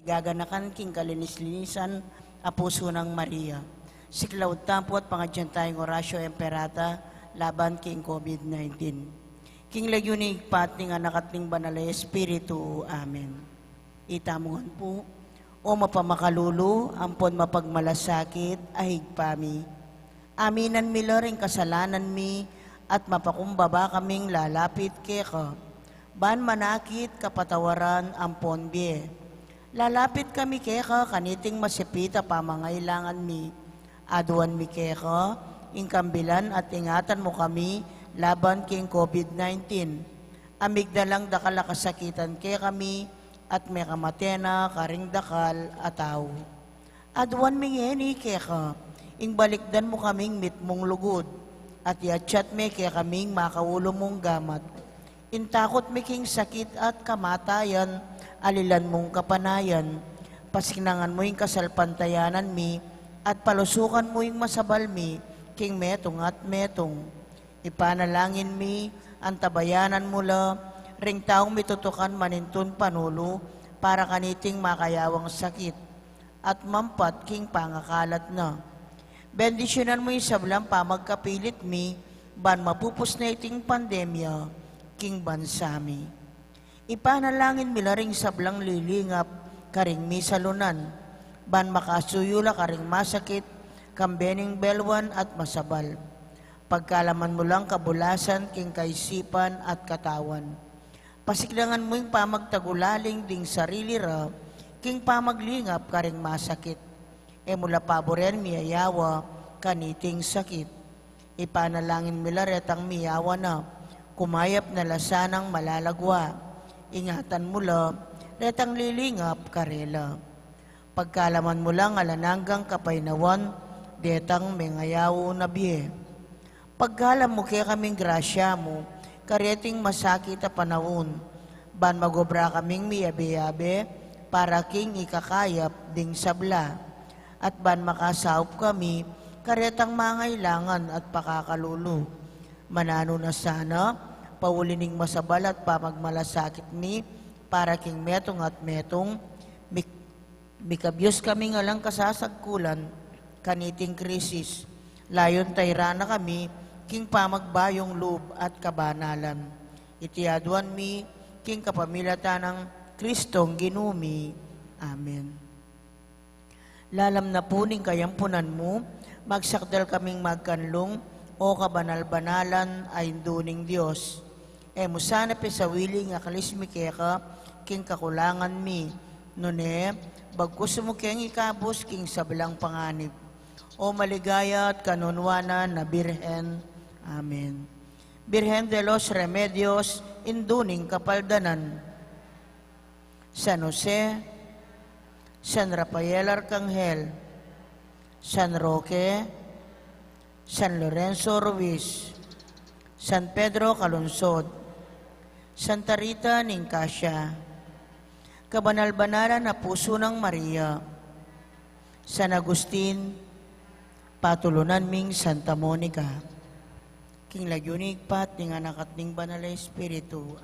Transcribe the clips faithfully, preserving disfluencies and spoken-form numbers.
gaganakan king kalinis-linisan a pusu nang Maria. Siklaud tamu pu at pangadyan taya ing Oratio Imperata laban king COVID nineteen. King lagyu ning Ibpa at ning Anak at ning Banal a Espiritu. Amen. Itamu ngan pu. O mapamakalulu, ampon mapagmalasakit a Ibpa mi. Aminan mi la ring kasalanan mi at mapakumbaba kaming lalapit keka. Ban manakit kapatawaran ampon bie. Lalapit kami keka kaniting masipit a pamangailangan mi. Aduan mi keka ing kambilan at ingatan mu kami laban king COVID nineteen. Amigdalang dakal a kasakitan kekami at mekamate na karing dakal a tau. Aduan mi ngeni keka ing balikdan mu kaming mitmung lugud at iatsat me kekaming makaulu mung gamat. Ing takut mi king sakit at kamatayan, alilan mung kapanayan. Pasiknangan mu ing kasalpantayanan mi at palusukan mu ing masabal mi king metung at metung. Ipanalangin mi, antabayanan mu la ring taung mitutukan manintun panulu para kaniting makayawang sakit at mampat king pangakalat na. Bendisyunan mu ing sablang pamagkapilit mi ban mapupus na iting pandemya king bansa mi. Ipanalangin mi la ring sablang lilingap karing misalunan ban makasuyu la karing masakit, kambe ning belwan at masabal. Pagkalaman mu lang kabulasan king kaisipan at katawan. Pasiknangan mu ing pamagtagulaling ding sarili ra king pamaglingap karing masakit. E mu la paburen miyayawa kaniting sakit. Ipanalangin mi la retang miyawa na, kumayap na la sanang malalagwa. Ingatan mu la retang lilingap karela. Pagkalaman mu lang alang anggang kapaynawan detang mengayaw na bie. Pagkalam mu kekaming grasya mu kareting masakit a panaun, ban magobra kaming miyabe-yabe para king ikakayap ding sabla, at ban makasaup kami karetang mangailangan at pakakalulu. Mananu na sana, pauli ning masabal at pamagmalasakit mi para king metung at metung, mik- Mikabyus kaming alang kasasagkulan kaniting krisis, layun tayran na kami king pamagbayung lub at kabanalan. Iti aduan mi king kapamilatan nang Kristong Ginu mi. Amen. Lalam na pu ning kayampunan mu, magsakdal kaming magkanlung, O kabanal-banalan a Indu ning Dios. E mu sana pisawili ing akalis mi keka king kakulangan mi, nune bagkus mu keng ikabus king sablang panganib. O maligaya at kanunuanan a Birhen. Amen. Birhen de los Remedios, Indu ning Kapaldanan. San Jose, San Rafael Arcangel, San Roque, San Lorenzo Ruiz, San Pedro Calungsod, Santa Rita ning Cascia, kabanal-banalan a pusu nang Maria, San Agustin, patulunan ming Santa Monica. King lagyu ning Ibpa at ning Anak at ning Banal a Espiritu.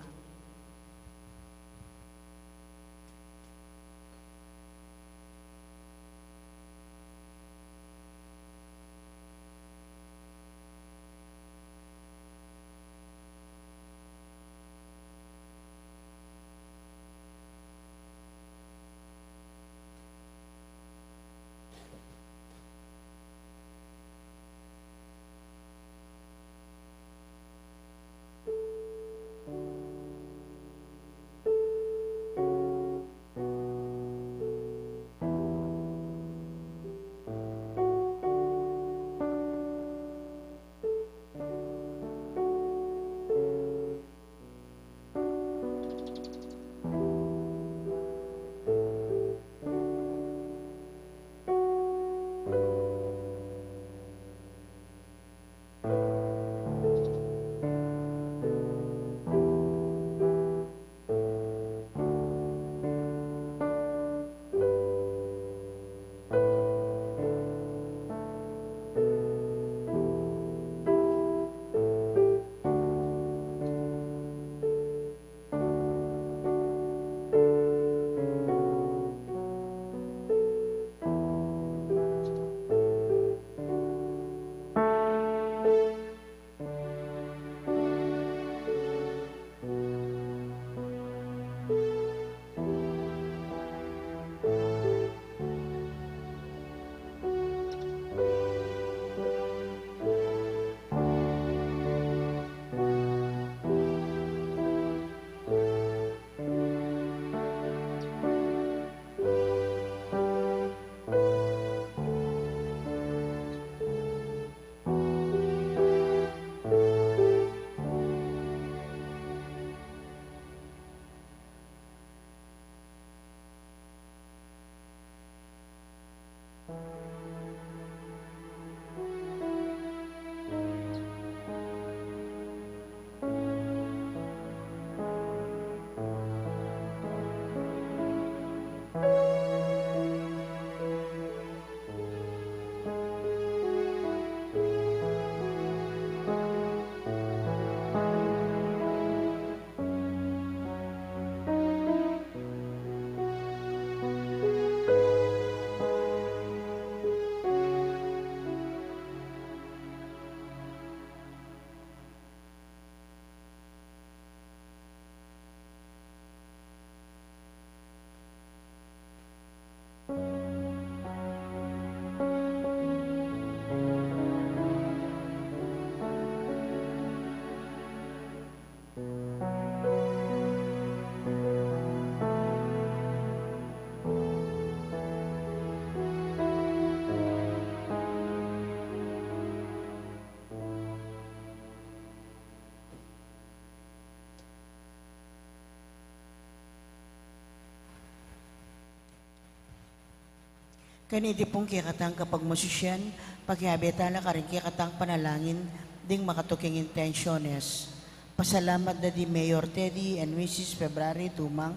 Kaniti pung kekatang kapagmasusyan, pakiabe tala karing kekatang panalangin ding makatuking intensyones. Pasalamat da di Mayor Teddy and Missus February Tumang,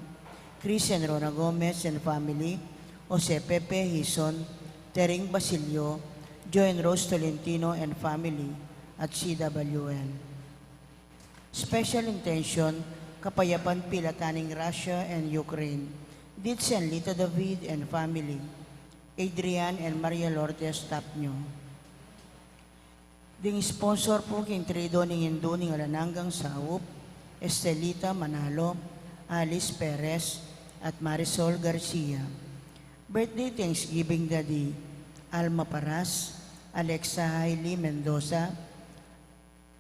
Chris and Rona Gomez and family, Jose Pepe Hison, Tering Basilio, Joe and Rose Tolentino and family, at C W N. Special intention, kapayapan pilatan ning Russia and Ukraine, Ditz and Lita David and family, Adrian and Maria Lourdes Tapnio. Ding sponsor pu king trido ning Indu ning Alang Anggang Saup, Estelita Manalo, Alice Perez, at Marisol Garcia. Birthday Thanksgiving da di Alma Paras, Alexa Hailey Mendoza,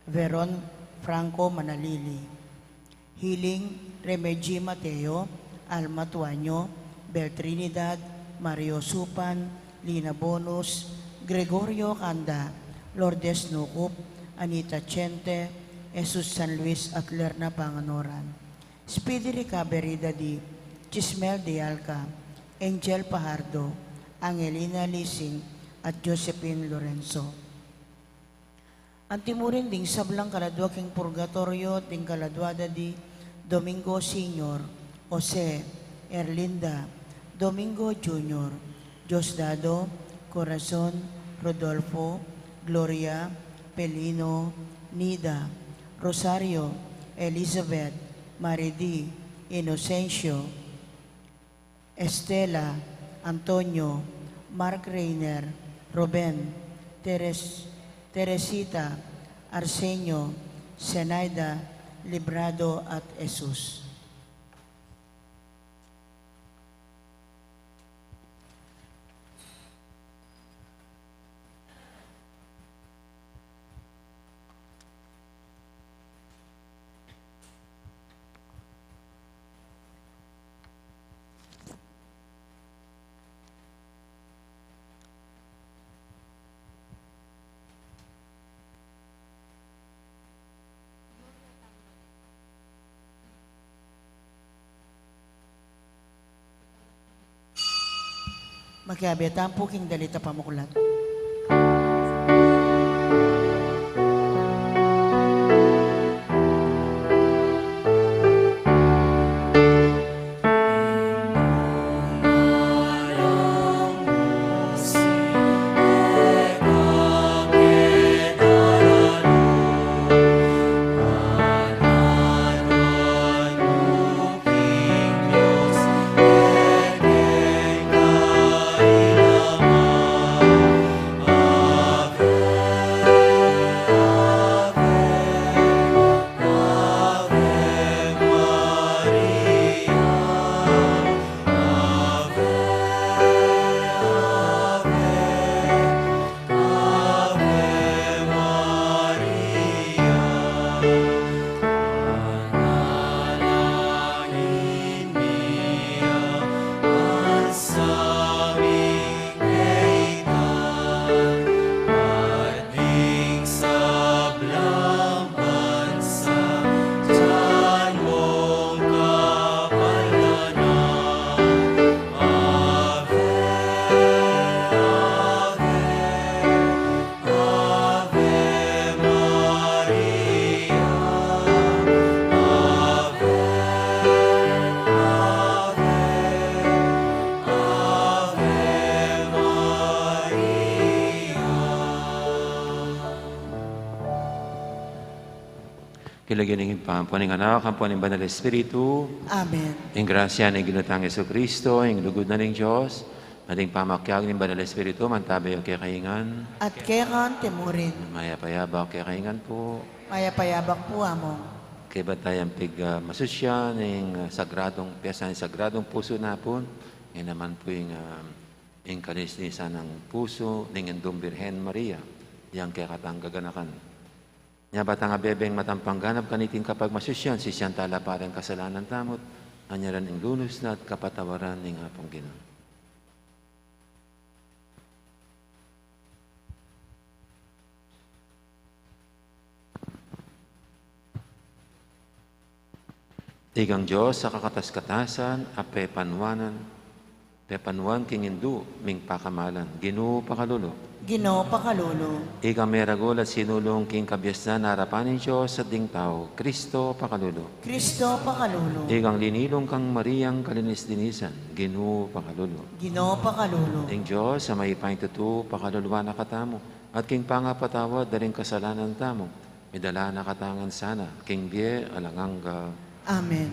Veron Franco Manalili. Healing, Remeji Mateo, Alma Tuanyo, Bel Trinidad, Mario Supan, Lina Bonus, Gregorio Canda, Lourdes Nucup, Anita Chente, Jesus San Luis at Lerna Panganoran. Speedy recovery da di Chismel de Alca, Angel Pajardo, Angelina Lising, at Josephine Lorenzo. Anti mu rin ding sablang kaladua king purgatoryo, ding kaladua da di Domingo Senior, Jose, Erlinda, Domingo Junior, Diosdado, Corazon, Rodolfo, Gloria, Pelino, Nida, Rosario, Elizabeth, Maridi, Inocencio, Estela, Antonio, Mark Reiner, Ruben, Teres-, Teresita, Arsenio, Zenaida, Librado at Jesus. Makiabe tamu pu king dalit a pamuklat. King lagyu ning Ibpa, ampo ning Anak, ampo ning Banal Espiritu. Amen. Ing grasya ning Ginu tang Jesucristo, ing lugud na ning Dios, at ing pamakiabe ning Banal Espiritu, mantabe ya kekayu ngan. At keka naman murin. Mayap a yabak kekayu ngan pu. Mayap a yabak pu, Among. Kaybat tayang pig, ah, masusyan ing, ah, sagradung piyesta ning Sagradung Pusu na pu, ngeni naman pu ing, ah, ing kanisnisan ning pusu ning Indung Birhen Maria, yang kekatang gaganakan. Nya ba tang abebeng matampang ganap kaniting kapagmasusyan, sisian tala pa ring kasalanan tamu, anyaran ing lunus na at kapatawaran ning Apung Ginu. Ikang Dios a kakatas-katasan, a pepanuanan, Pepanuan king Indu ming pakamalan, Ginu pakalulu. Ginu pakalulu. Ikang meragul at sinulung king kabiasnan arapan ning Dios at ding tau, Kristo pakalulu. Kristo pakalulu. Ikang linilung kang Mariang kalinis-linisan, Ginu pakalulu. Ginu pakalulu. Ing Dios a mayupayang tutu pakaluluan na katamu, at king pangapatawad da ring kasalanan tamu, midala na katamu ngan sana king bie alang angga. Amen.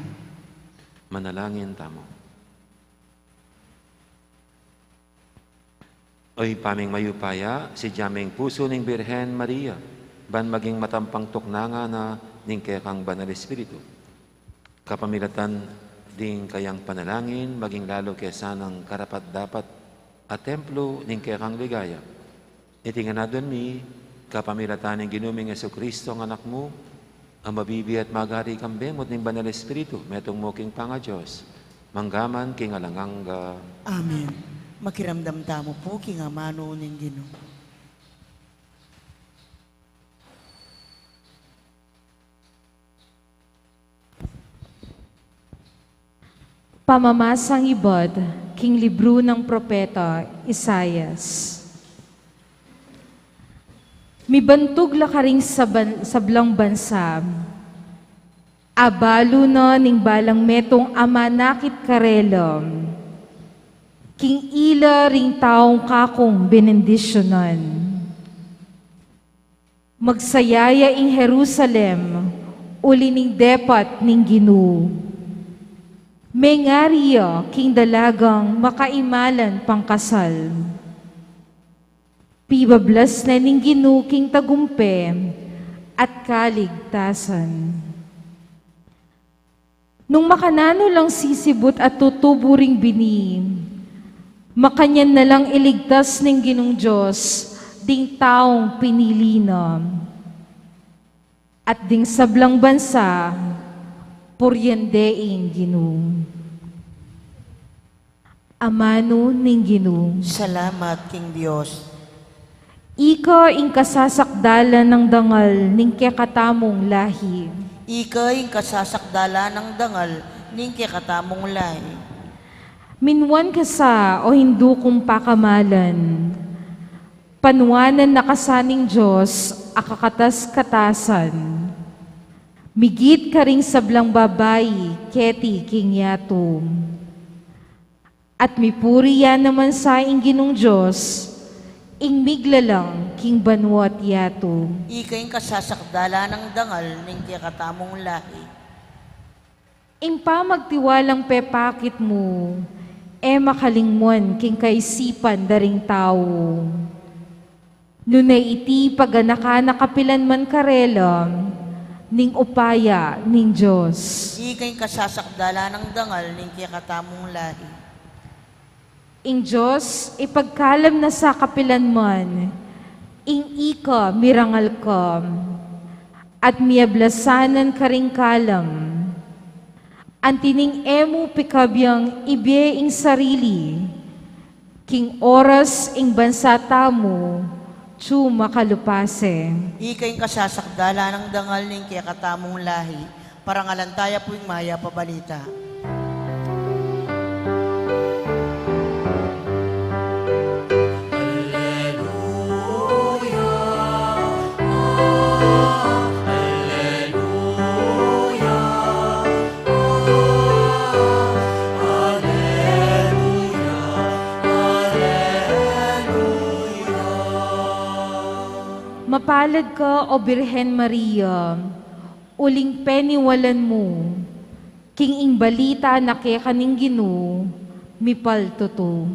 Manalangin tamu. O Ibpa ming mayupaya, sidya ming pusu ning Birhen Maria, ban maging matampang tuknangan na ning kekang Banal Espiritu. Kapamilatan ding kayang panalangin, maging lalu ke sanang karapat-dapat a templo ning kekang ligaya. Iti ngan adwan mi, kapamilatan ning Ginu ming Jesucristo a Anak mu, a mabibie at magari kambe mu at ning Banal Espiritu, metung mu king pangaDios, mangga man king alang angga. Amen. Makiramdam tamu pu king amanu ning Ginu. Pamamasang ibat king libru nang propeta Isaias. Mibantug la karing saban-, sablang bansa, abalu na ning balang metung a manakit karela, king ila ring taung kakung benendisyunan. Magsaya ya ing Jerusalem, uli ning depat ning Ginu. Mengari ya king dalagang makaimalan pangkasal. Pibablas ne ning Ginu king tagumpe at kaligtasan. Nung makananu lang sisibut at tutubu ring bini, makanyan na lang iligtas ning Ginung Dios ding taung pinili na. At ding sablang bansa, purian de ing Ginu. Amanu ning Ginu. Salamat king Dios. Ika ing kasasakdalan nang dangal ning kekatamung lahi. Ika ing kasasakdalan nang dangal ning kekatamung lahi. Minuan ka sa, o Indu kung pakamalan. Panuanan na ka sa ning Dios a kakatas-katasan. Migit karing sablang babai keti king yatu. At mipuri ya naman sa ing Ginung Dios, ing miglalang king banua't yatu. Ika ing kasasakdalan nang dangal ning kekatamung lahi. Ing pamagtiwalang pepakit mu, e makalingwan king kaisipan da ring tau. Nune iti paganakan na kapilan man karela ning upaya ning Dios. Ika ing kasasakdalan nang dangal ning kekatamung lahi. Ing Dios ipagkalam na sa kapilan man ing ika mirangal ka, at miablasan na karing kalam. Anti ning e mu pikabyang ibie ing sarili, king oras ing bansa tamu atyu makalupa se. Ika ing kasasakdalan nang dangal ning kekatamung lahi, parangalan taya pu ing mayap a balita. Aleluya, aleluya, aleluya. Mapalad ka, o Birhen Maria, uling peniwalan mu, king ing balita na keka ning Ginu mipaltutu.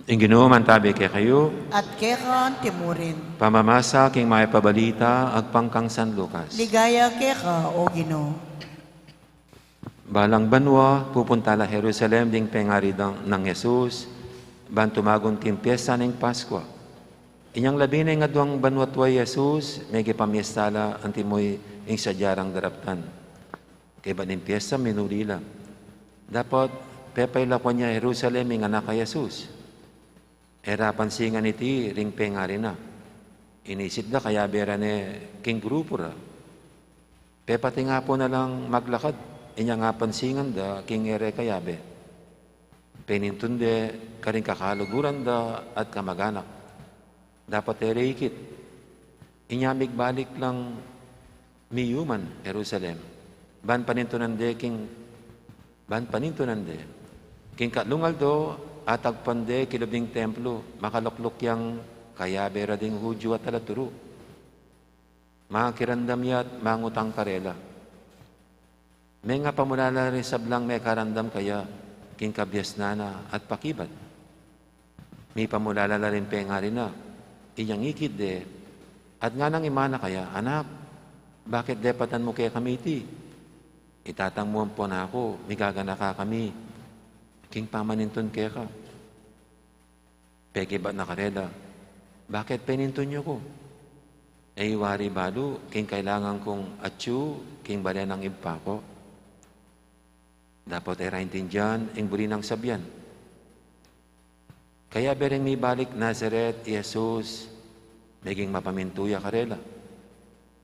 Ing Ginu mantabi kekayu. At keka antimurin. Pamamasa king mayap a balita agpang kang San Lucas. Ligaya keka, o Ginu. Balang banua, pupunta la Jerusalem ding pengari dang, nang Jesus, ban tumagun king piesta ning Paskua. Inyang labing aduang banua i Jesus, migipamiesta la antimo ing sadya rang daraptan. Kaybat ning piesta, minuli la. Dapot pepailakwan ne Jerusalem ing anak a Jesus. E ra pansingan iti ring pengari na. Inisip da kayabe ra ne king grupu ra. Pepatingapun na lang maglakad, inya nga pansingan da king e re kayabe. Penintun de karing kakaluguran da at kamaganak. Dapot e re ikit. Inya migbalik lang miyuman Jerusalem. Ban panintunan de king, ban panintunan de king katlung aldo, atagpuan de kilub ning templo, makalukluk yang kayabe ra ding Judio at talaturu. Makiramdam ya at mangutang karela. Mengapamulala ring sablang mekaramdam kaya king kabiasnan na at pakibat. Mipamulala la ring pengari na, inyang ikit de, at nganang imana kaya, "Anak, bakit depatan mu kekami iti? Itatang mu ampon aku, migaganaka kami king pamanintun keka." Pekibat na karela, "Bakit penintun yu ku? E yu wari balu king kailangan kung atyu king bale nang Ibpa ku?" Dapot e ra intindian ing buri nang sabian. Kayabe ring mibalik Nazaret i Jesus, meging mapamintu ya karela.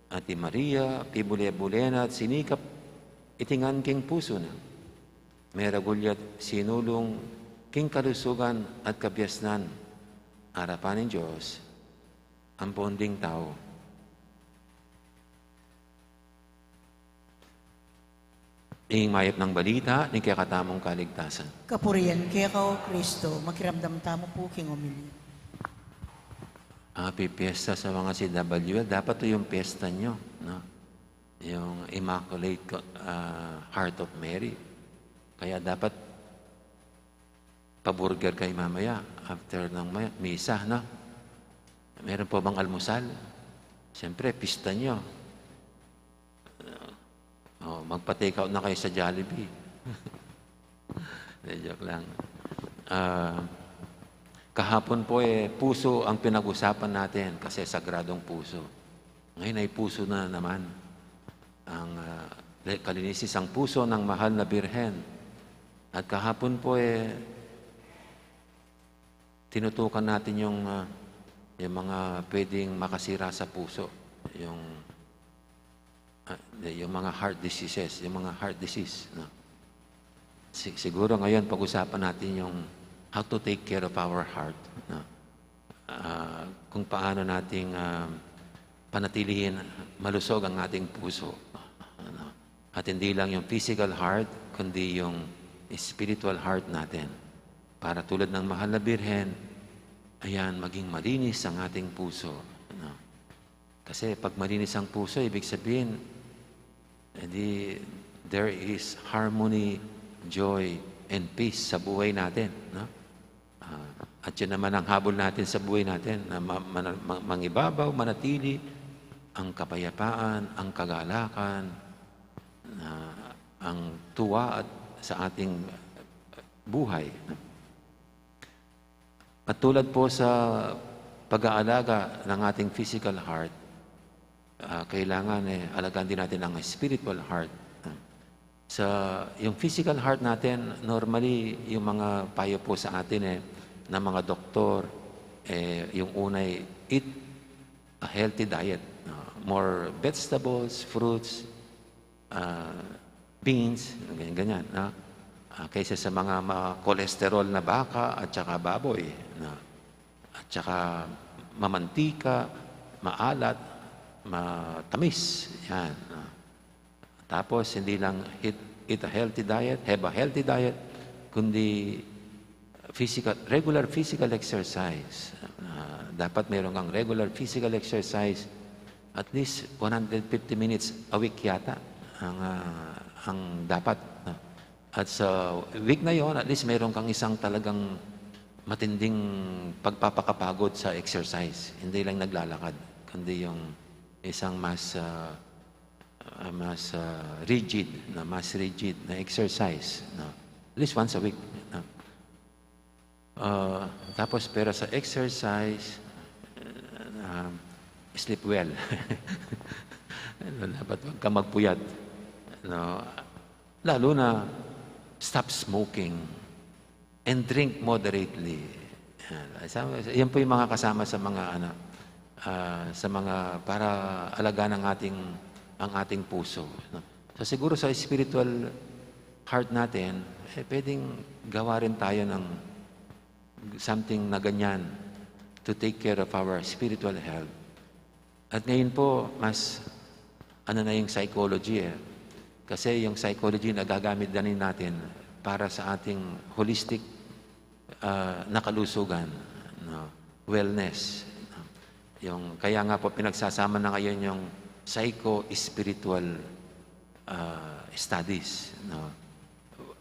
At i Maria, pibule-bule na at sinikap iti ngan king pusu na. Meragul ya't sinulung king kalusugan at kabiasnan, arapan ning Dios ampon ding tau. Ing mayap nang balita ning kekatamung kaligtasan. Kapurian keka, O Kristo. Makiramdam tamu pu king omilya. Happy Fiesta sa mga C W L. Dapat ito yung piyesta nyo, no? Yung Immaculate Co-, ah, Heart of Mary. Kaya dapat pa-burger kayo mamaya, after ng maya-, misa, no? Meron po bang almusal? Siyempre, pista nyo. Oh, magpa-take out na kayo sa Jollibee. Hindi, joke lang. Ah, kahapon po, eh, puso ang pinag-usapan natin kasi sagradong puso. Ngayon ay puso na naman ang, ah, kalinisis ang puso ng mahal na Birhen. At kahapon po, eh, tinutukan natin yung, ah, yung mga pwedeng makasira sa puso. Yung, ah, yung mga heart diseases, yung mga heart disease, no? Si-, siguro ngayon pag-usapan natin yung how to take care of our heart, no? Ah, kung paano nating, ah, panatilihin malusog ang ating puso, ano? At hindi lang yung physical heart, kundi yung spiritual heart natin. Para tulad ng mahal na Birhen, ayan, maging malinis ang ating puso, ano? Kasi pag malinis ang puso, ibig sabihin, edi, there is harmony, joy, and peace sa buhay natin, no? Ah, at yun naman ang habol natin sa buhay natin, na ma-, mana-, ma-, mangibabaw, manatili ang kapayapaan, ang kagalakan, na ang tuwa at sa ating buhay. At tulad po sa pag-aalaga ng ating physical heart, ah, kailangan, eh, alagaan din natin ang spiritual heart. Sa, yung physical heart natin, normally, yung mga payo po sa atin, eh, ng mga doktor, eh, yung una ay eat a healthy diet, no? More vegetables, fruits, ah, beans, ganyan, ganyan, no? Ah, kaysa sa mga ma-cholesterol na baka at saka baboy, no? At saka mamantika, maalat, matamis, yan, no? Tapos, hindi lang eat, eat a healthy diet, have a healthy diet, kundi physical, regular physical exercise. Ah, dapat meron kang regular physical exercise, at least one hundred fifty minutes a week yata ang, ah, ang dapat, no? At sa week na yon, at least meron kang isang talagang matinding pagpapakapagod sa exercise. Hindi lang naglalakad, kundi yung isang mas, ah, ah, mas, ah, rigid, na mas rigid na exercise, no? At least once a week, no? Ah, tapos, pero sa exercise, sleep well. Ano, dapat wag ka magpuyat. No? Lalo na, stop smoking and drink moderately. Yan. Sa-, yan po yung mga kasama sa mga, ano, ah, sa mga para alagaan ang ating, ang ating puso, no? So, siguro sa spiritual heart natin, eh, pwedeng gawa rin tayo ng something na ganyan to take care of our spiritual health. At ngayon po, mas ano na yung psychology, eh. Kasi yung psychology nagagamit na rin natin para sa ating holistic, ah, na kalusugan, no? Wellness. Yung, kaya nga po, pinagsasama na ngayon yung psycho-spiritual, ah, studies, no?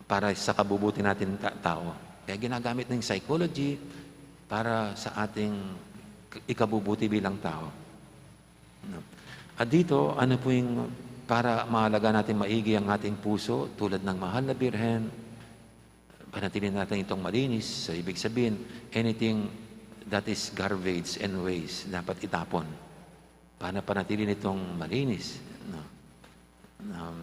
Para sa kabubuti natin ta-, tao. Kaya ginagamit ng psychology para sa ating k-, ikabubuti bilang tao. No? At dito, ano po yung para maalaga natin maigi ang ating puso, tulad ng Mahal na Birhen, panatili natin itong malinis. So, ibig sabihin, anything that is garbage and waste, dapat itapon. Para panatili nitong malinis. No? Um,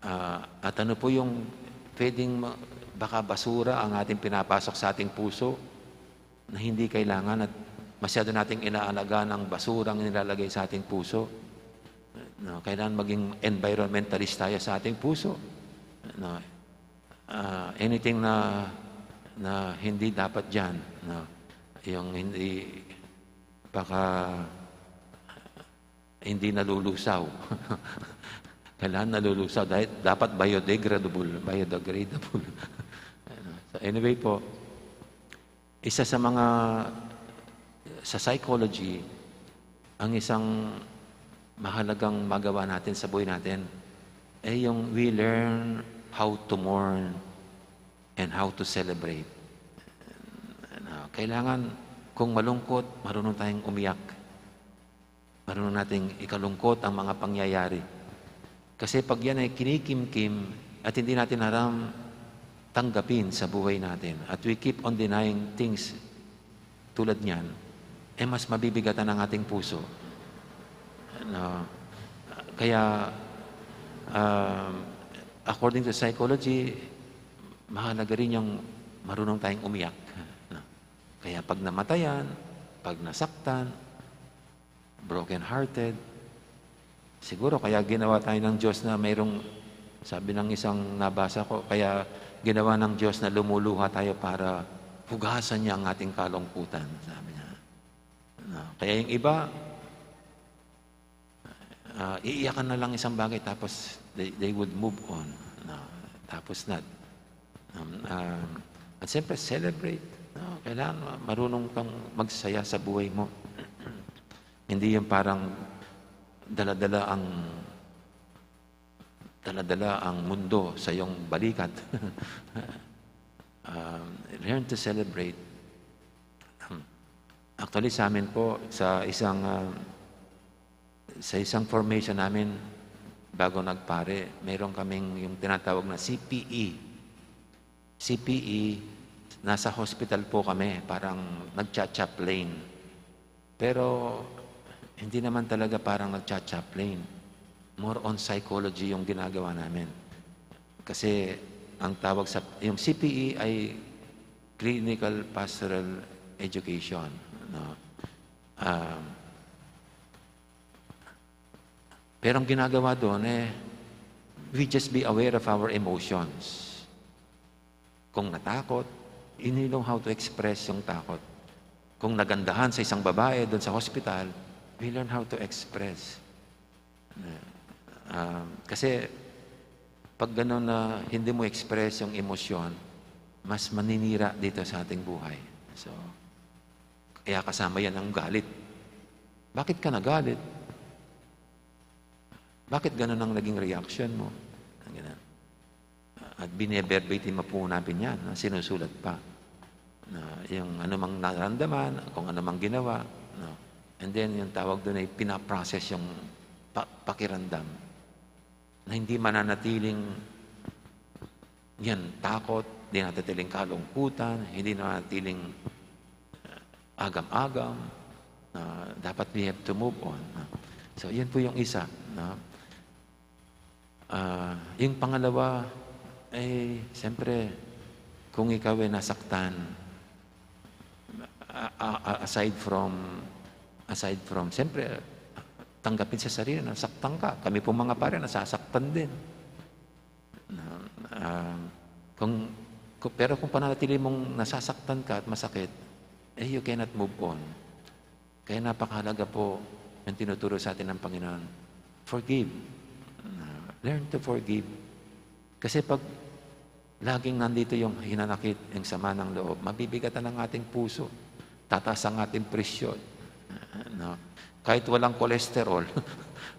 ah, at ano po yung pwedeng ma-, baka basura ang ating pinapasok sa ating puso na hindi kailangan at masyado nating inaalagaan ang basurang nilalagay sa ating puso. No, kailangan maging environmentalist tayo sa ating puso. No, ah, anything na, na hindi dapat diyan, no, yung hindi, baka hindi nalulusaw. Kailangan nalulusaw. Dahil dapat biodegradable, biodegradable. Ano, so anyway po, isa sa mga, sa psychology, ang isang mahalagang magawa natin sa buhay natin ay yung we learn how to mourn and how to celebrate. Ano, kailangan, kung malungkot, marunong tayong umiyak. Marunong nating ikalungkot ang mga pangyayari. Kasi pag yan ay kinikimkim at hindi natin aram tanggapin sa buhay natin, at we keep on denying things tulad niyan, eh, mas mabibigatan ang ating puso. No? Kaya, um, according to psychology, mahalaga rin yung marunong tayong umiyak. No? Kaya pag namatayan, pag nasaktan, broken-hearted, siguro kaya ginawa tayo ng Diyos na mayroong, sabi ng isang nabasa ko, kaya ginawa ng Diyos na lumuluha tayo para hugasan niya ang ating kalungkutan, sabi niya. No? Kaya yung iba, ah, iiyakan na lang isang bagay, tapos they, they would move on. No? Tapos na. Um, um, at siyempre, celebrate. No? Kailangan ma-, marunong kang magsaya sa buhay mo. Hindi yung parang dala-dala ang, dala-dala ang mundo sa iyong balikat. Um, learn to celebrate. Um, actually, sa amin po, sa isang, ah, sa isang formation namin, bago nagpare, meron kaming yung tinatawag na C P E. C P E, nasa hospital po kami, parang nagcha-chaplain. Pero hindi naman talaga parang nagcha-chaplain. More on psychology yung ginagawa namin. Kasi ang tawag sa, yung C P E ay clinical pastoral education, no? Um, pero ang ginagawa doon, eh, we just be aware of our emotions. Kung natakot, you know how to express yung takot. Kung nagandahan sa isang babae doon sa hospital, we learn how to express. Um, kasi pag gano'n na hindi mo express yung emosyon, mas maninira dito sa ating buhay. So, kaya kasama yan ang galit. Bakit ka nagalit? Bakit gano'n ang naging reaction mo? Ang ganun. At bine-verbatim po namin yan, na sinusulat pa. Na yung anumang naramdaman, kung anumang ginawa, no? And then, yung tawag doon ay pinaprocess yung pa-, pakiramdam. Na hindi mananatiling yan, takot, hindi nananatiling kalungkutan, hindi nananatiling, uh, agam-agam. Ah, dapat we have to move on, no? So, yun po yung isa, no? Ah, yung pangalawa, eh, siyempre, kung ikaw ay nasaktan, a-, a-, a-, aside from, aside from, siyempre, tanggapin sa sarili, nasaktan ka. Kami pong mga pare, nasasaktan din. Na, ah, kung, kung, pero kung pananatili mong nasasaktan ka at masakit, eh, you cannot move on. Kaya napakahalaga po yung tinuturo sa atin ng Panginoon. Forgive. Na, learn to forgive. Kasi pag laging nandito yung hinanakit, yung sama ng loob, mabibigatan ang ating puso. Tataas ang ating presyon. No? Kahit walang cholesterol,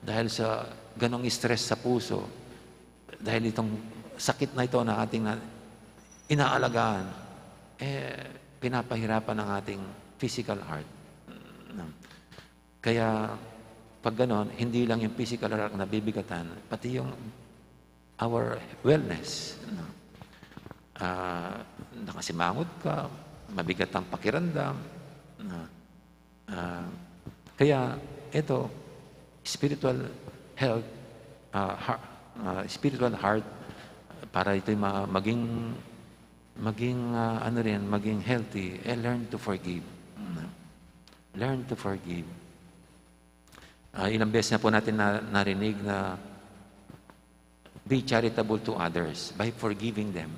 dahil sa ganong stress sa puso, dahil itong sakit na ito na ating na, inaalagaan, eh, pinapahirapan ang ating physical heart. No? Kaya, pag ganon, hindi lang yung physical heart ang nabibigatan, pati yung our wellness. No? Ah, nakasimangot ka, mabigat ang pakiramdam. No? Ah, kaya ito, spiritual health, ah, ha-, ah, spiritual heart, para ito'y ma-, maging, maging, ah, ano rin, maging healthy, eh, learn to forgive. Mm. Learn to forgive. Ah, ilang beses na po natin na-, narinig na be charitable to others by forgiving them.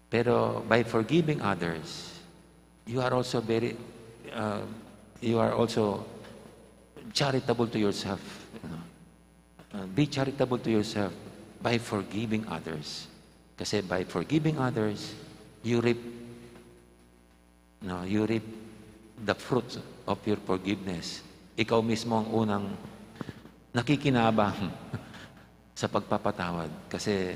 Pero by forgiving others, you are also very, uh, you are also charitable to yourself. You know? Uh, be charitable to yourself by forgiving others. Kasi by forgiving others, you reap, no, you reap the fruits of your forgiveness. Ikaw mismo ang unang nakikinabang sa pagpapatawad kasi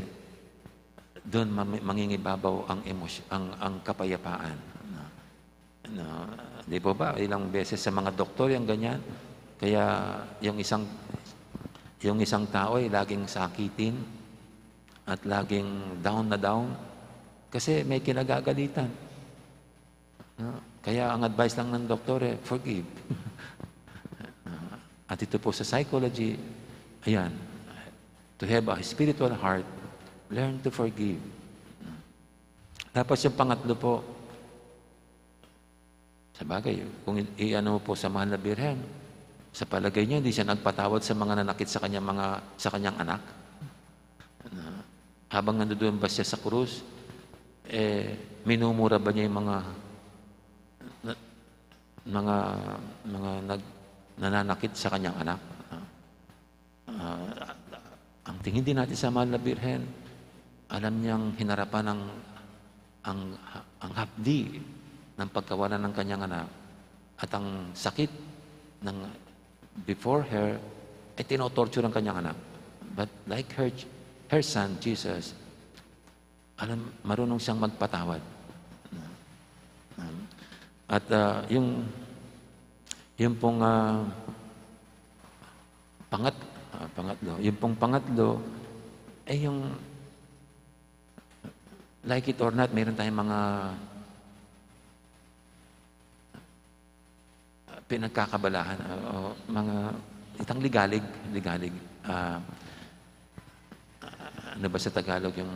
doon ma-, mangingibabaw ang emosy-, ang, ang kapayapaan, no? No? Di po ba, ilang beses sa mga doktor yung ganyan? Kaya yung isang, yung isang tao ay laging sakitin at laging down na down kasi may kinagagalitan. No? Kaya ang advice lang ng doktor, eh, forgive. At ito po sa psychology, ayan, to have a spiritual heart, learn to forgive. Tapos yung pangatlo po, sa bagay, kung i-, i-ano po sa Mahal na Birhen, sa palagay niyo, hindi siya nagpatawad sa mga nanakit sa kanyang mga, sa kanyang anak? Na, habang nandoon ba siya sa krus, eh, minumura ba niya yung mga, na, mga, mga nag-, nananakit sa kanyang anak? Ah, ang tingin din natin sa Mahal na Birhen, alam niyang hinarapan ang, ang, ang hapdi ng pagkawala ng kanyang anak at ang sakit ng before her, eh, tinotorture ang kanyang anak. But like her, her son, Jesus, alam, marunong siyang magpatawad. At, ah, yung, yung pong, ah, pangat-, ah, pangatlo, yung pong pangatlo, eh, yung, like it or not, meron tayong mga, ah, pinagkakabalahan, ah, o mga itang ligalig, ligalig. Ah, ah, ano ba sa Tagalog yung,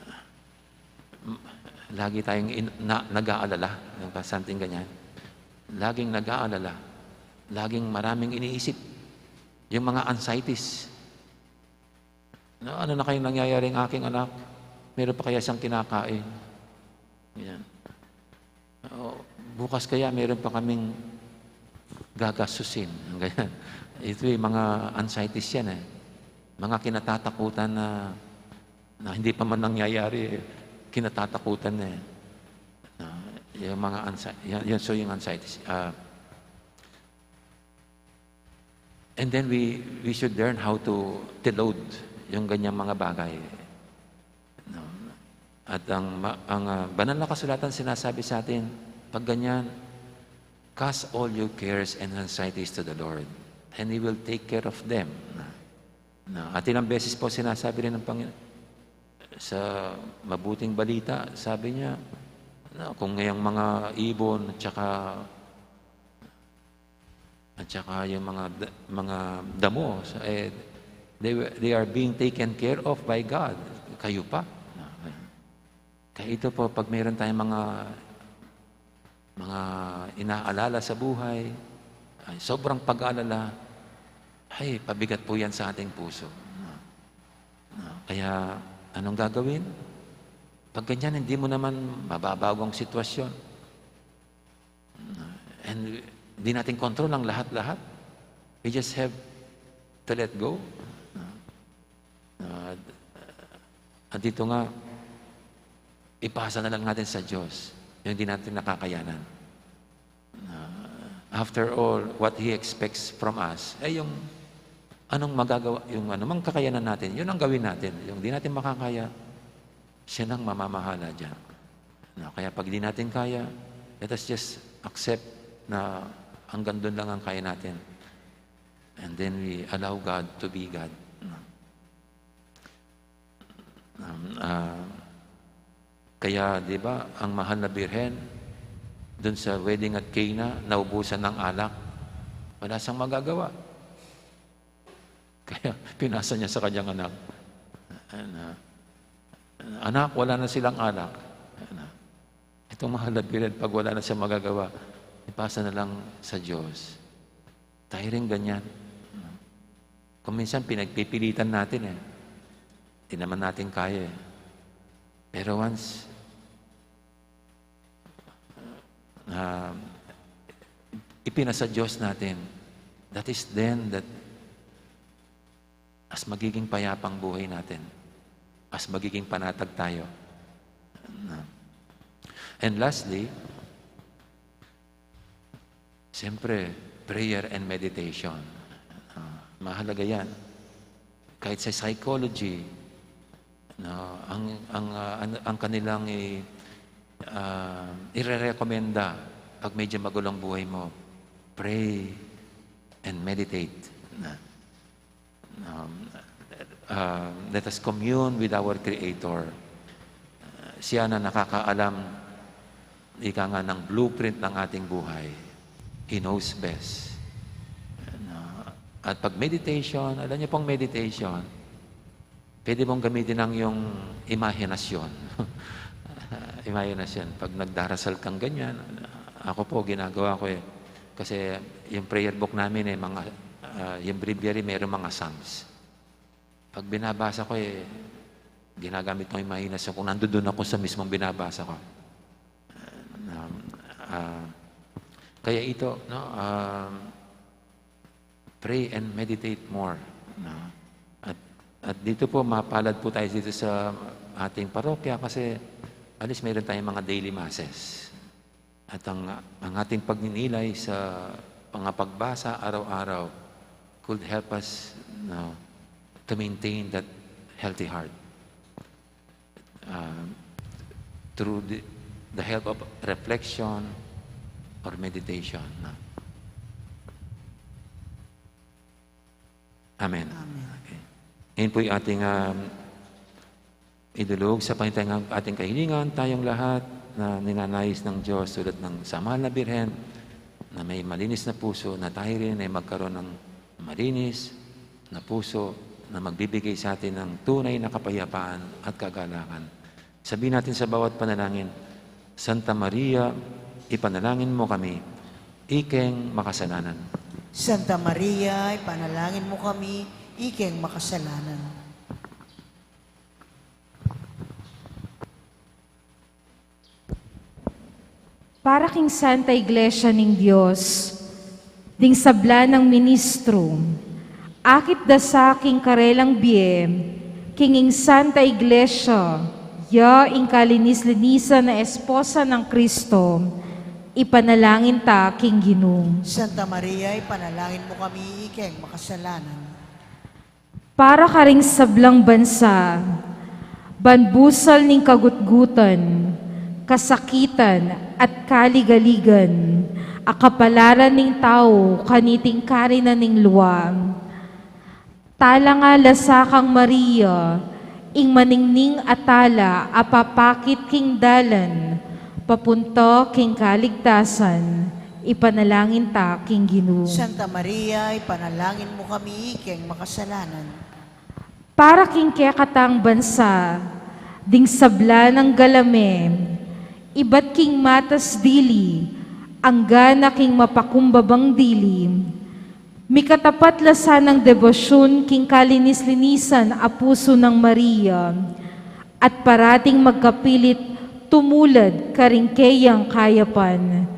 ah, m-, lagi tayong in-, na-, nag-aalala, yung ka-, something ganyan. Laging nag-aalala, laging maraming iniisip. Yung mga anxieties. Na, ano na kayang nangyayari ang aking anak? Meron pa kaya siyang kinakain? Yan. O, bukas kaya meron pa kaming gagastusin? Ganyan. Ito yung mga anxieties yan eh. Mga kinatatakutan na, na hindi pa man nangyayari eh. Kinatatakutan na eh. Na, yung mga anxi-, yan, yan, so yung anxieties. Ah, And then we, we should learn how to deload yung ganyang mga bagay. No? At ang, ma-, ang, ah, banal na kasulatan sinasabi sa atin, pag ganyan, "Cast all your cares and anxieties to the Lord, and He will take care of them." Na, at ilang beses po sinasabi rin ng Panginoon, sa mabuting balita, sabi niya, na kung ngayang mga ibon at saka At saka yung mga da-, mga damo, sa, eh, they were, they are being taken care of by God. Kayo pa. Kaya ito po, pag mayroon tayong mga, mga inaalala sa buhay, ay, sobrang pag-aalala, ay, pabigat po yan sa ating puso. No? No? Kaya, anong gagawin? Pag ganyan, hindi mo naman mababago ang sitwasyon. And di natin control ang lahat-lahat. We just have to let go. Uh, at dito nga, ipasa na lang natin sa Diyos yung di natin nakakayanan. Uh, after all, what He expects from us, eh, yung anong magagawa, yung anumang kakayanan natin, yun ang gawin natin. Yung di natin makakaya, siya nang mamamahala dyan. No, kaya pag di natin kaya, let us just accept na hanggang dun lang ang kaya natin. And then we allow God to be God. No? Um, ah, kaya, di ba, ang mahal na birhen, dun sa wedding at Cana, naubusan ng alak. Wala siyang magagawa. Kaya pinasa niya sa kanyang anak. Ayan na. "Anak, wala na silang alak." Ayan na. Itong mahal na birhen, pag wala na siya magagawa, ipasa na lang sa Diyos. Tayo rin ganyan. Kung minsan, pinagpipilitan natin eh. Di naman natin kaya eh. Pero once ah, ipinasa Diyos natin, that is then that mas magiging payapang buhay natin, mas magiging panatag tayo. And lastly, siyempre, prayer and meditation. Ah, mahalaga yan. Kahit sa psychology, no, ang, ang, ah, ang, ang kanilang i-, ah, irerekomenda pag medyo magulo ang buhay mo, pray and meditate. Na, um, ah, let us commune with our Creator. Ah, siya na nakakaalam, ika nga, ng blueprint ng ating buhay. He knows best. Na, at pag meditation, alam niyo pong meditation, pwede mong gamitin ang iyong imahinasyon. Imahinasyon. Pag nagdarasal kang ganyan, ako po, ginagawa ko eh. Kasi yung prayer book namin eh, mga, ah, yung breviary, mayroong mga Psalms. Pag binabasa ko eh, ginagamit ko yung imahinasyon kung nandun ako sa mismong binabasa ko. Um, ah, kaya ito, no, um, pray and meditate more, no? At, at dito po, mapalad po tayo dito sa ating parokya kasi at least mayroon tayong mga daily masses. At ang, ang ating pagninilay sa mga pagbasa araw-araw could help us, no, to maintain that healthy heart, uh, through the, the help of reflection or meditation, no? Amen. Amen. Okay. Ngayon po'y ating, um, idulog sa Panginoon ang ating kahilingan, tayong lahat na ninanais ng Diyos tulad ng sa mahal na Birhen na may malinis na puso, na tayo rin ay magkaroon ng malinis na puso na magbibigay sa atin ng tunay na kapayapaan at kagalakan. Sabihin natin sa bawat panalangin, "Santa Maria, ipanalangin mo kami, ikeng makasalanan." Santa Maria, ipanalangin mo kami, ikeng makasalanan. Para king Santa Iglesia ning Dios, ding sabla nang ministro, akit da sa king karelang bie, king ing Santa Iglesia, ya ing kalinis-linisan na esposa nang Kristo, ipanalangin ta king Ginu. Santa Maria, ipanalangin mo kami, ikeng makasalanan. Para karing sablang bansa, ban busal ning kagutgutan, kasakitan, at kaligaligan, a kapalaran ning tau kaniting karinan ning lua. Talanga la sa kang Maria, ing maningning a tala a papakit king dalan, papunta king kaligtasan, Ipanalangin ta king Ginu. Santa Maria, ipanalangin mu kami keng makasalanan. Para king kekatang bansa, ding sabla nang galame, ibat king matas dili, anggana king mapakumbabang dili, mikatapat la sanang debosyun king kalinis-linisan a pusu nang Maria, at parating magkapilit tumulad karing keyang kayapan.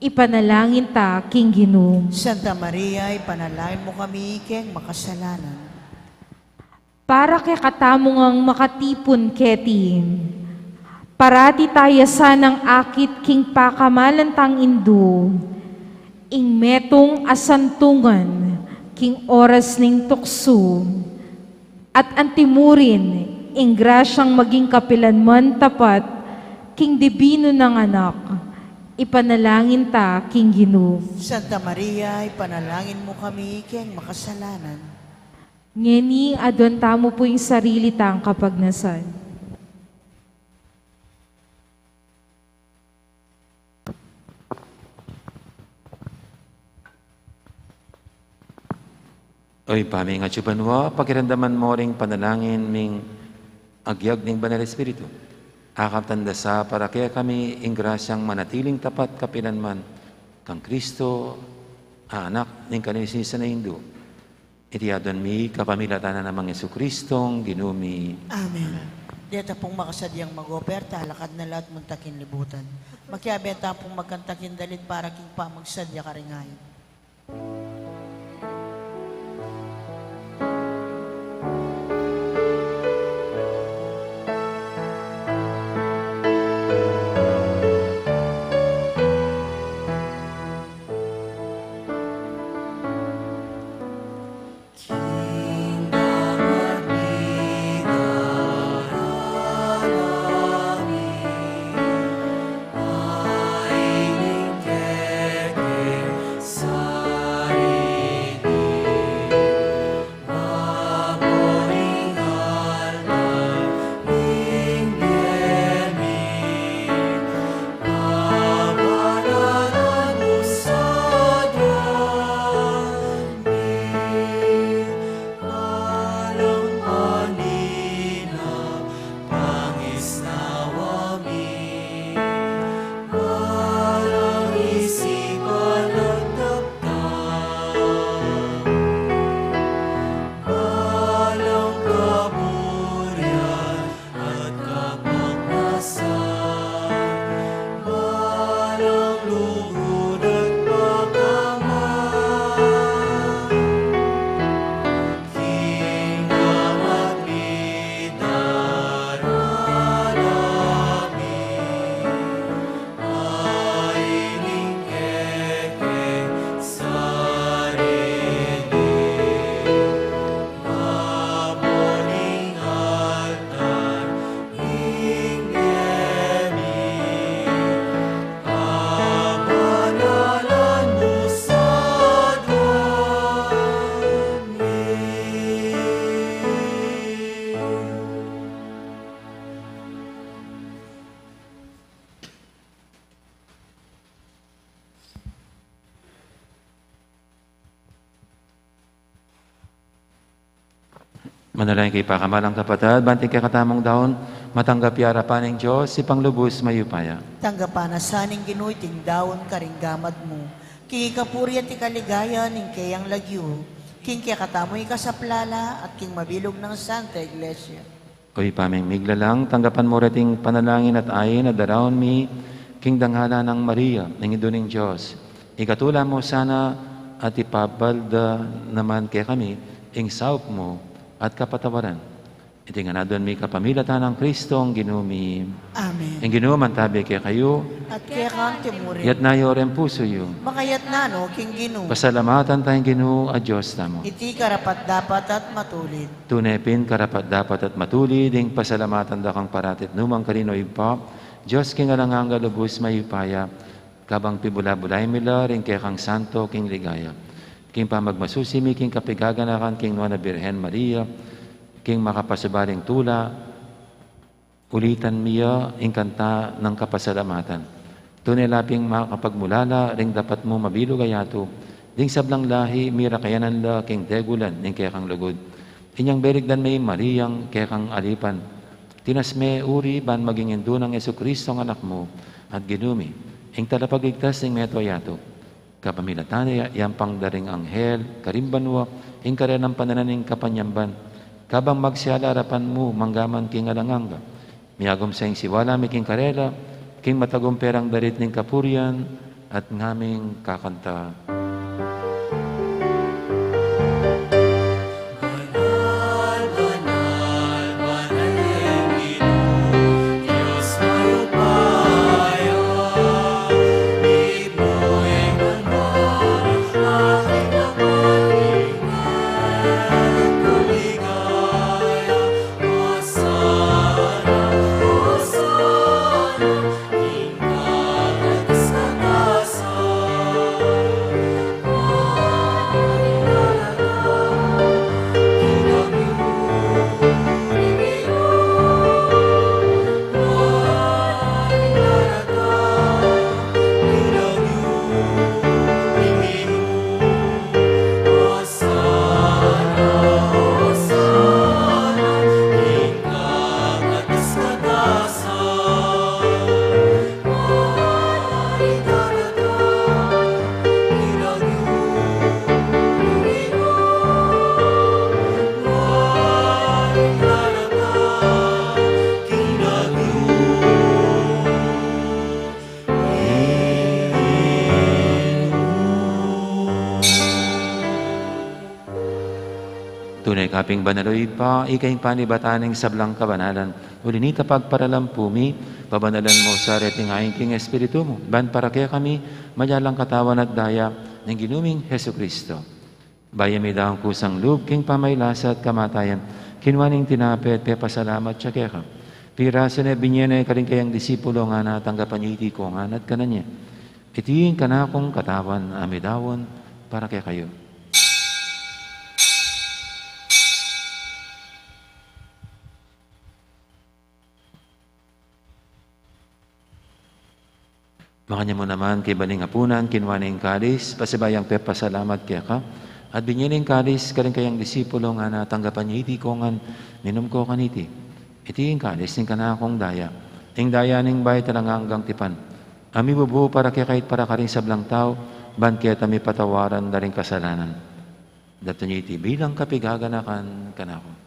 Ipanalangin ta king Ginu. Santa Maria, ipanalangin mu kami keng makasalanan. Para kekatamu ngang makatipun keti, parati taya sanang akit king pakamalan tang Indu, ing metung a santungan king oras ning tuksu, at antimurin ing grasyang maging kapilanman tapat king dibinu nang Anak. Ipanalangin ta king Ginu. Santa Maria, ipanalangin mu kami keng makasalanan. Ngeni, aduan tamu pu ing sarili tang kapagnasan. O Ibpa mi, atsu ka banua, pakiramdaman mu ring panalangin ming agyag ning Banal Espiritu. Akap tanda sa para kekami ing grasyang manatiling tapat kapilanman kang Kristo, a Anak ning kalinis-linisan a Indu. Iti aduan mi kapamilatan na nang Jesucristong Ginu mi. Amen. Deta pung makasadyang mag-operta, lakad na la at munta king libutan. Makiabe ta pung magkantaking dalit para king pamagsadya karing ayat. At kapagnasan, balang lugud at pakaman, kingam at pitaralami, ay ning kekeng sarili. Manalangin kayu, pakamalan kung kapatad, ban iting kekatamung daun matanggap ya arapan ning Dios, Ibpang lubus mayupaya. Tanggapan na sa ning Ginu iting daun karing gamat mu, king ikapuri at ikaligaya ning keyang lagyu, king kekatamung ikasaplala at king mabilug nang Santa Iglesia. O Ibpa ming miglalang, tanggapan mu reting panalangin at ain a daraun mi king dangalan nang Maria, ning Indu ning Dios. Ikatula mu sana at ipabal da naman kekami ing saup mu at kapatawaran. Iti ngan aduan mi kapamilatan nang Kristong Ginu mi. Amen. Ing Ginu mantabi kekayu. At keka mu rin. Iyatas yu reng pusu yu. Makayatas no king Ginu. Pasalamatan taya ing Ginu a Dios tamu. Iti karapat-dapat at matulid. Tune pin karapat-dapat at matulid ing pasalamatan da kang parati at nukarin man, O Ibpa, Dios king alang angga, lubus mayupaya, kabang pibula-bulayan mi la ring kekang santo king ligaya, king pamagmasusi mi king kapigaganakan king Nuan a Birhen Maria, king makapasubaling tula, ulitan mi ya ing kanta nang kapasalamatan. Tune la ping makapagmulala ring dapat mu mabilug a yatu, ding sablang lahi mirakayanan la king degulan ning kekang lugud. Inyang berigdan me ing Mariang kekang alipan. Tinas me uri ban maging indu nang Jesucristong Anak mu, at Ginu mi, ing Talapagligtas ning meto a yatu. Kapamilatan na ya, yampang da ring anghel karing banua, ing karelang pananan ning kapanyamban. Kabang magsiyala arapan mu manggaman king alang angga. Miyagum sa ing siwala mi king karela, king matagumpe rang darit ning kapurian, at ngaming kakanta. Banal, banal, banal ing Ginu, Dios mayupaya. Ipuing banal, aking kapatid, at kaligaya. Hosana, Hosana, ing kakatas-katasan. Tune ka pin banal, o Ibpa, ika ing panibatan ning sablang kabanalan. Uli na nita, pagparalampu mi, pabanalan mu sa reting ain king Espiritu mu, ban para kekami maging katawan at daya ning Ginu ming Jesucristo. Bayu mi daun kusang lub king pamagkasakit at kamatayan, kinua ne ing tinape at pepasalamat ya keka. Pirasu ne, binye ne karing kayang disipulo, ngana, tanggapan ye iti, ikong ngan at kanan ye. Iti ing kanakung katawan a midaun para kekayu. Makanyan mu naman, kaibat ning apunan, kinua ne ing kalis, pasibayu yang pepasalamat keka, at binye ne ing kalis karing kayang disipulo, ngana, tanggapan ye iti, ikong ngan, minum ko kaniti. Iti ing kalis ning kanakung daya, ing daya ning bayu at alang anggang tipan, a mibubu para kekayu at para karing sablang tau, ban keta mipatawaran da ring kasalanan. Daptan ye iti bilang kapaganakan kanaku.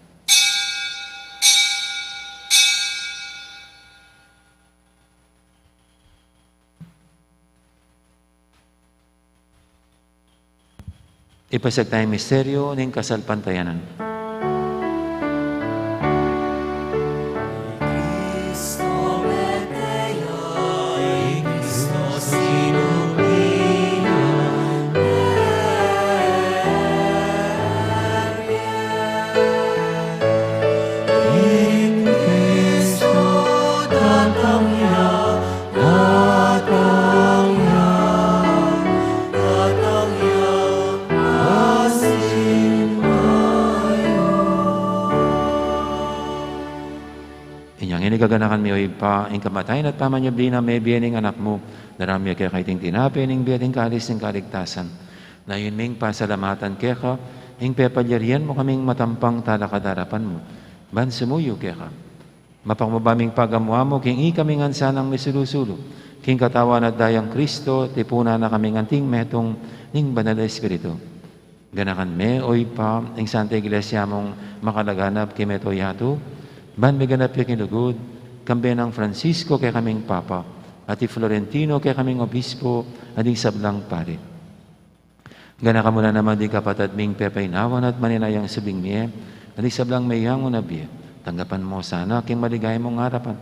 Ipasiag taya ing misteryu ning kasalpantayanan. Datang ya, datang ya, asin mayo. Inyang ini gaganakan mi, o Ibpa, ing kamatayan at pamanyubli nang mebie ning Anak mu, daraun mi keka iting tinape ning bie at ing kalis ning kaligtasan. Layun ming pasalamatan keka ing pepalyarian mu kaming matampang talakad king arapan mu, ban sumuyu keka. Mapakubang ming pagamu-amu king ikami ngan sanang misulu-sulu king katawan at dayang Kristo, tipunan na kaming anting metung ning Banal a Espiritu. Ganakan me, o Ibpa, ing Santa Iglesia mung makalaganap king meto a yatu, ban miganap ya king lugud, kambe nang Francisco kekaming Papa, at i Florentino kekaming Obispo, at ding sablang pari. Ganakan mu la naman ding kapatad ming pepainawan at maninayang subling mie, at ding sablang meyangu na bie. Tanggapan mu sana king maligaya mung arapan.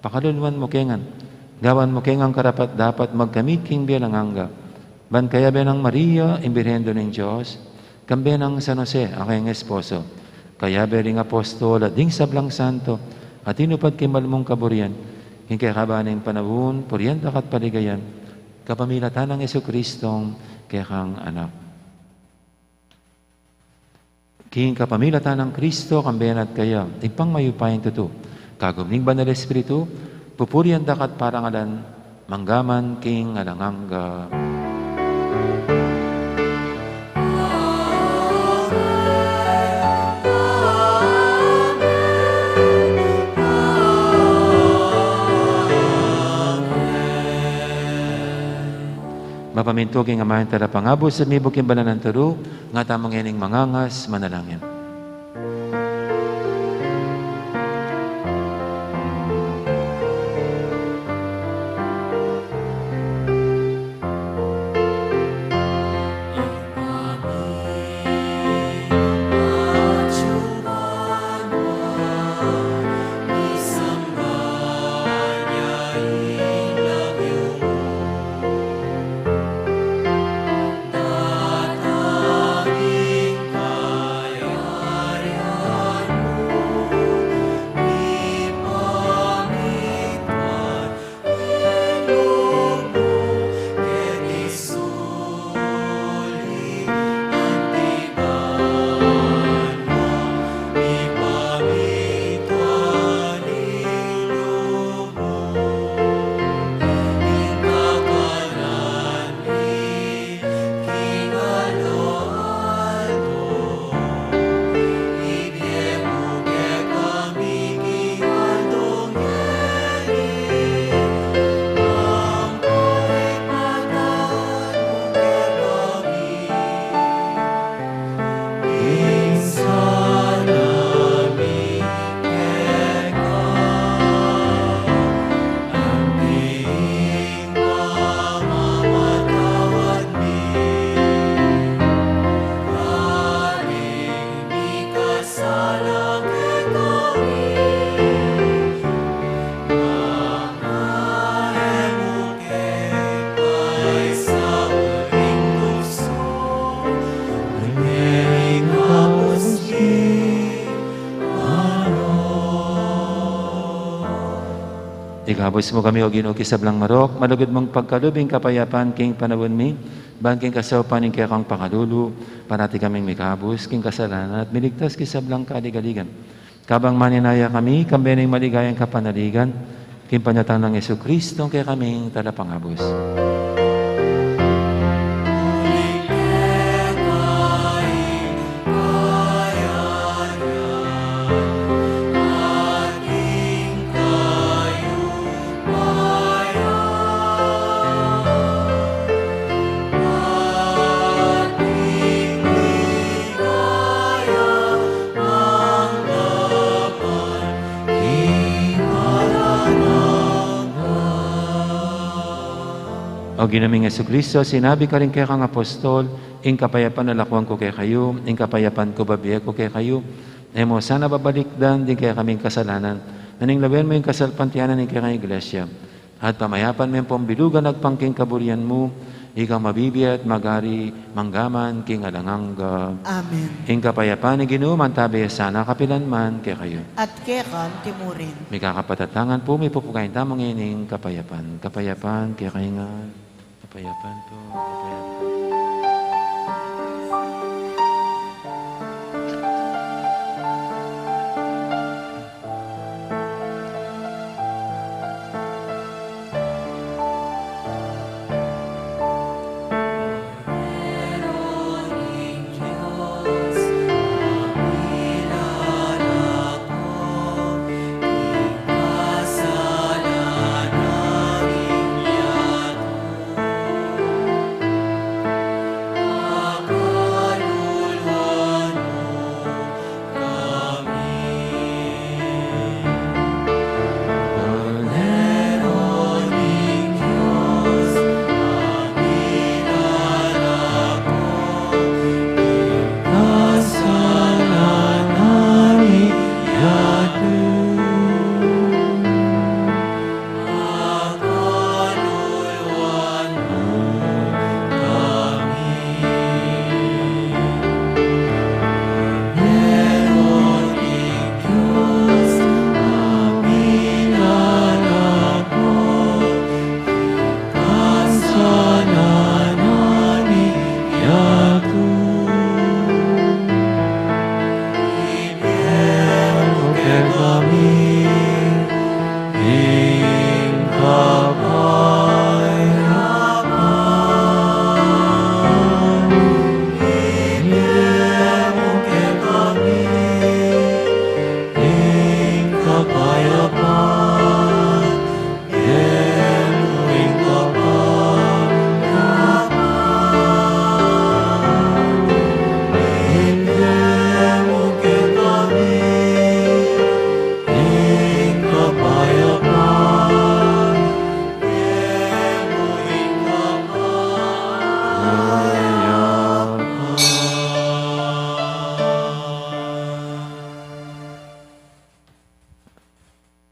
Pakaluluan mu ke ngan. Gawan mu ke ngan karapat-dapat magkamit king bie alang angga. Ban kayabe nang Maria, ing Birhen Indu ning Dios, kambe nang San Jose, a kayang esposo, kayabe ring apostol at ding sablang santo a tinupad king mal mung kaburian, king kekaban ning panaun, purian da ka at paligayan, kapamilatan nang Jesucristong kekang Anak. King kapamilatan nang Kristo, kambe na at kaya, Ibpang mayupayang tutu, kagum ning Banal a Espiritu, pupurian da ka at parangalan, mangga man king alang angga. Mapamintu king aman ing Talapangabus at mibuk king banal nang turu, nga tamu ngening mangangas manalangin. Ikabus mu kami, O Ginu, king sablang marok, malugud mung pagkalub ing kapayapan king panaun mi, ban king kasaupan ning kekang pakalulu, parati kaming mikabus king kasalanan at miligtas king sablang kaligaligan. Kabang maninaya kami, kambe ning maligayang kapanaligan, king panyatang nang Jesucristo, kekaming Talapangabus. O Ginu ming Jesucristo, sinabi ka karing kekang apostol, ing kapayapan lalakwan ku kekayu, ing kapayapan ku bibie ku kekayu, e mu sana babalikdan ding kekaming kasalanan, nune lawen mu ing kasalpantayanan ning kekang Iglesia. At pamayapan me ampong bilugan agpang king kaburian mu, ikang mabibie at magari, mangga man king alang angga. Amen. Ing kapayapan ning Ginu mantabi ya sana kapilan man kekayu. At keka mu rin. Mikakapatatangan pu, mipupukain tamu ngening kapayapan. Kapayapan kekayu ngan. Kapayapan pu, kapayapan.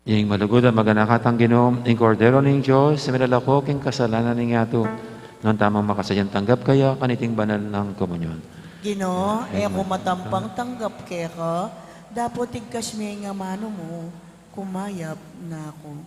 Ing malugud a maganaka tang Ginu, ing Kordero ning Dios, a milalako king kasalanan ning yatu. Nuan tamung makasadyang tanggap kaya kaniting banal nang komunyon. Ginu, e ku matampang tanggap keka, dapot igkas me ing amanu mu, kumayap na ku.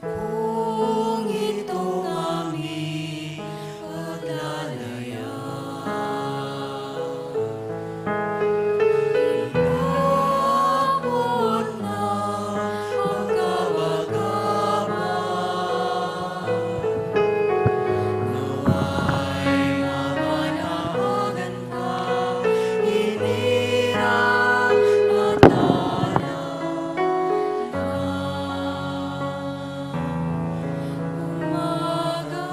Kung itung ami paglalaya, ilaput na pagkabagaba, nawa'y mapanawagan ka, inirang na tana. Umaga,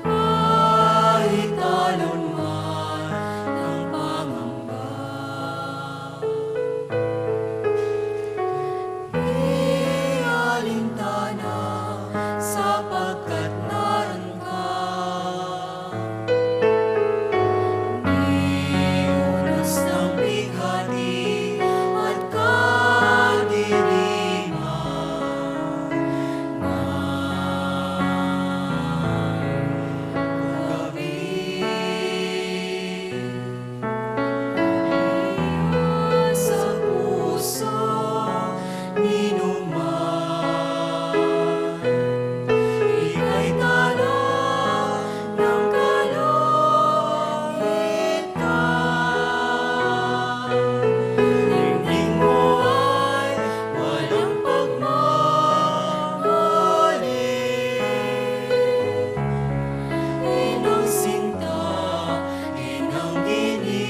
kahit alon man ang pangamba, ialintana sapagkat naran ka. Ni unas ng bighati at kadiliman ng gabi. Sa puso ninuman, ika'y tala ng kalangitan. Dingding mo ay walang pagmamali, inang sinta, inang ginigili.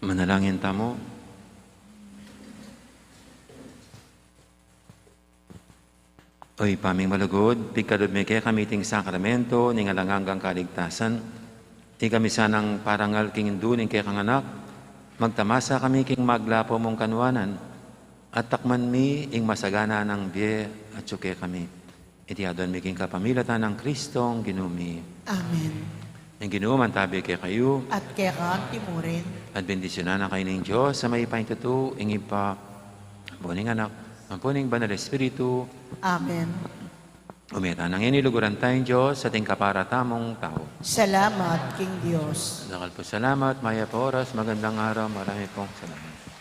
Manalangin tamu. O Ibpa ming malugud, pigkalub mi kekami iting sakramento ning alang anggang kaligtasan. Ikami sanang parangal king indu ning kekang Anak, magtamasa kami king maglapu mung kanwanan, at takman mi ing masagana nang bie atyu kekami. Iti aduan mi king kapamilatan nang Kristong Ginu mi. Amen. Ing Ginu mantabi kekayu. At keka mu rin. At bendisyunan na kayu ning Dios a mayupaya tutu, ing Ibpa, ampo ning Anak, ampo ning Banal Espiritu. Amen. Ume tana ngeni, luguran taya ing Dios ating kapara tamung tau. Salamat king Dios. Dakal pung salamat, mayap a oras, magandang araw, marami pong salamat.